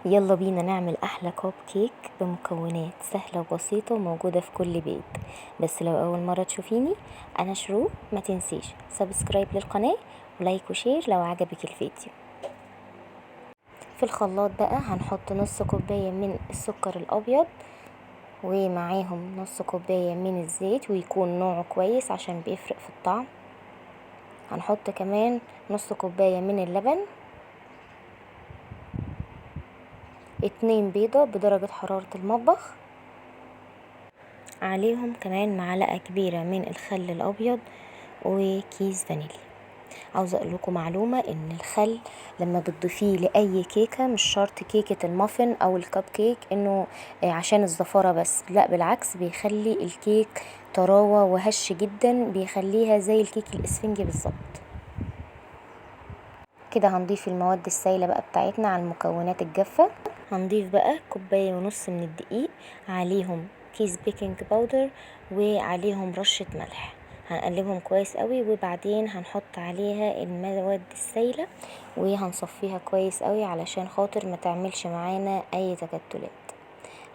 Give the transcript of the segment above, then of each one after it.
يلا بينا نعمل احلى كوب كيك بمكونات سهلة وبسيطة وموجودة في كل بيت. بس لو اول مرة تشوفيني انا شروق، ما تنسيش subscribe للقناة و like و share لو عجبك الفيديو. في الخلاط بقى هنحط نص كوباية من السكر الابيض ومعاهم نص كوباية من الزيت، ويكون نوعه كويس عشان بيفرق في الطعم. هنحط كمان نص كوباية من اللبن، 2 بيضة بدرجة حرارة المطبخ، عليهم كمان معلقة كبيرة من الخل الابيض وكيس فانيليا. عاوزة اقول لكم معلومة، ان الخل لما بتضيفيه لاي كيكة، مش شرط كيكة المافن او الكب كيك انه عشان الزفارة بس، لا بالعكس بيخلي الكيك طراوة وهش جدا، بيخليها زي الكيك الاسفنجي بالظبط. كده هنضيف المواد السايلة بقى بتاعتنا على المكونات الجافة. هنضيف بقى كوباية ونص من الدقيق، عليهم كيس baking powder وعليهم رشة ملح. هنقلبهم كويس قوي، وبعدين هنحط عليها المواد السايلة وهنصفيها كويس قوي علشان خاطر ما تعملش معانا اي تكتلات.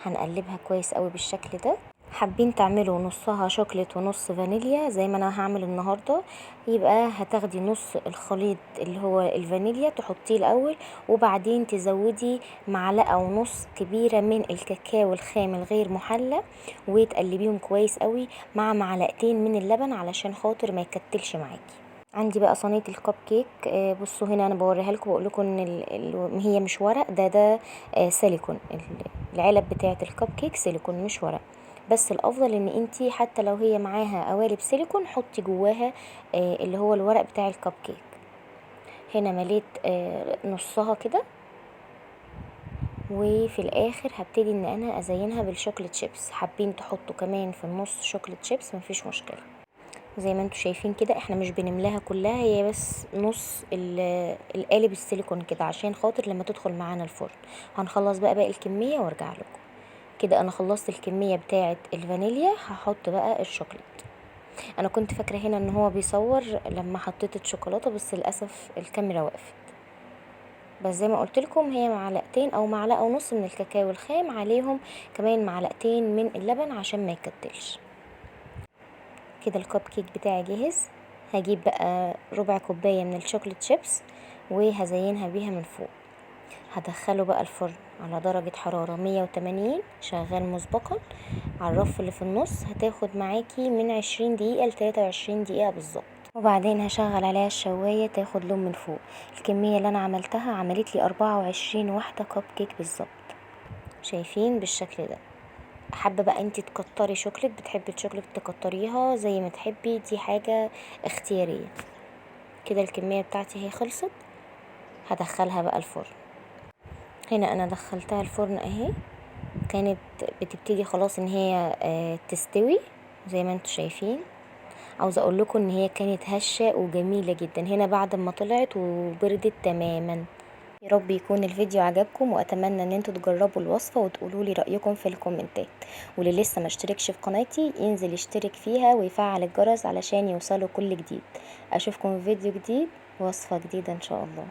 هنقلبها كويس قوي بالشكل ده. حابين تعملوا نصها شوكليت ونص فانيليا زي ما انا هعمل النهارده، يبقى هتاخدي نص الخليط اللي هو الفانيليا تحطيه الاول، وبعدين تزودي معلقه ونص كبيره من الكاكاو الخام الغير محلى، وتقلبيهم كويس قوي مع معلقتين من اللبن علشان خاطر ما يكتلش معاكي. عندي بقى صينيه الكب كيك، بصوا هنا انا بوريها لكم وبقول لكم ان هي مش ورق، ده سيليكون. العلب بتاعه الكب كيك سيليكون مش ورق، بس الافضل ان انتي حتى لو هي معاها قوالب سيليكون حطي جواها اللي هو الورق بتاع الكب كيك. هنا مليت نصها كده، وفي الاخر هبتدي ان انا ازينها بال chocolate chips. حابين تحطوا كمان في النص chocolate chips مفيش مشكله. زي ما انتوا شايفين كده احنا مش بنملاها كلها، هي بس نص القالب السيليكون كده عشان خاطر لما تدخل معانا الفرن. هنخلص بقى باقي الكميه وارجع لكم. كده انا خلصت الكمية بتاعة الفانيليا، هحط بقى الشوكليت. انا كنت فاكرة هنا ان هو بيصور لما حطيت الشوكولاتة، بس للأسف الكاميرا وقفت. بس زي ما قلت لكم هي معلقتين او معلقة ونص من الكاكاو الخام، عليهم كمان معلقتين من اللبن عشان ما يكتلش. كده الكب كيك بتاعي جاهز. هجيب بقى ربع كوباية من ال chocolate chips وهزينها بيها من فوق. هدخله بقى الفرن على درجة حرارة 180 شغال مسبقا على الرف اللي في النص. هتاخد معاكي من 20 دقيقة لتلاتة وعشرين دقيقة بالظبط. وبعدين هشغل عليها الشواية تاخد لون من فوق. الكمية اللي انا عملتها عملت لي 24 واحدة كب كيك بالظبط، شايفين بالشكل ده. حابة بقى انتي تكتري شوكليت، بتحبي الشوكليت تكتريها زي ما تحبي، دي حاجة اختيارية. كده الكمية بتاعتي هي خلصت، هدخلها بقى الفرن. هنا انا دخلتها الفرن اهي، كانت بتبتدي خلاص ان هي تستوي زي ما انتم شايفين. عاوزه اقول لكم ان هي كانت هشه وجميله جدا هنا بعد ما طلعت وبردت تماما. يا رب يكون الفيديو عجبكم، واتمنى ان انتوا تجربوا الوصفه وتقولوا لي رايكم في الكومنتات. واللي لسه ما اشتركش في قناتي ينزل يشترك فيها ويفعل الجرس علشان يوصله كل جديد. اشوفكم في فيديو جديد ووصفه جديده ان شاء الله.